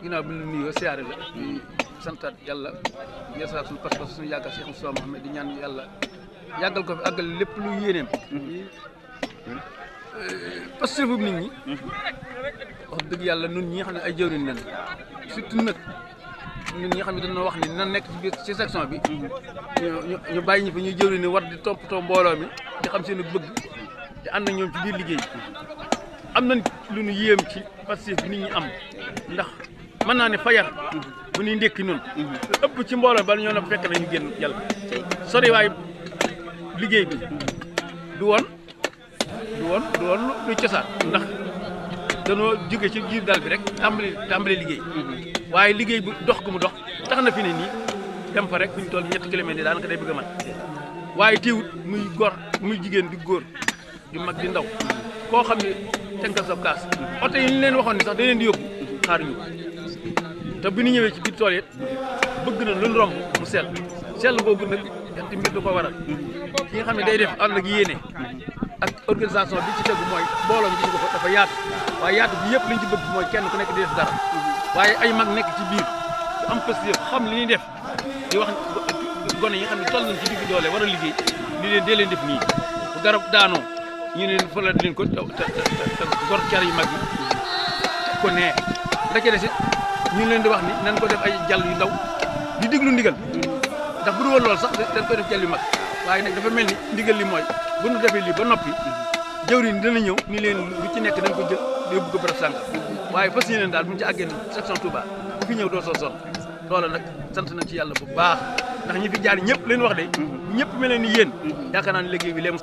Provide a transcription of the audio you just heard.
ginnaaw bi ñu nuyoo siyaare la di santaat yàlla yeesaat suñu pas-pas suñu yàggal Cheikh Moustapha Mohamed di ñaan yàlla yàggal ko fi àggal lépp lu yéeneem parce que nit ñi wax dëgg yàlla nun ñi nga xam ne ay jëwriñ lañ surtout nag ñun ñi nga xam ne dañoo wax ni na nekk ci biir ci section bi ñu bàyyi ñu fa ñuy jëwriñ ni war di toppatoo mbooloo mi di xam seen bëgg di ànd ak ñoom ci biir liggéey am nañ lu ñu yéem ci parce que nit ñi am ndax mën naa ne fajar bu ñuy ndékki noonu ëpp ci mbooloo bala ñoo na fekk nañu génn jàll sori waay liggéey bi du woon lu cosaan ndax danoo jóge ci biir dal bi rek tàmbali liggéey waaye liggéey bu dox gu mu dox tax na fi ne nii dem fa rek fi ñu toll 7 kilomètres yi daanaka day bëgg a mat waaye teewut muy góor muy jigéen di góor di mag di ndaw koo xam ne tenkal sa kaas oto yi ñu leen waxoon ni sax da leen di yóbbu xaaruñu te bi ñu ñëwee ci biir tool yi bëgg na lu romb mu sell boobu nag ñetti mbir da ko waral ki nga xam ne day def ànd ak yéene ak organisation bi ci tegu mooy mbooloo mi gis nga ko dafa yaatu waaye yaatu bi yëpp liñ ci bëgg mooy kenn ku nekk di def dara waaye ay mag nekk ci biir du am pës yëpp xam li ñuy def di wax gone yi nga xam ne toll nañ ci digg doole war a liggéey li leen dee leen def nii bu garab daanoo ñu ne fa la leen ko te gor car yu mag yi ko nee da ca des it ñu leen di wax ni nañ ko def ay jàll yu ndaw di diglu ndigal ndax bu dul woon loolu sax dañ koy def jàll yu mag waaye nag dafa mel ni ndigal li mooy bu ñu defee lii ba noppi jëwriñ dina ñëw ni leen lu ci nekk dañ ko jël yóbbu ko bërëb sànga waaye fas yéeneen daal bu ñu ci àggee section Touba ku fi ñëw doo soo sonn loola nag sant nañ ci yàlla bu baax ndax ñi fi jaar ñëpp leen wax de ñëpp mel ni yéen yaakaar naa ne liggéey bi léegi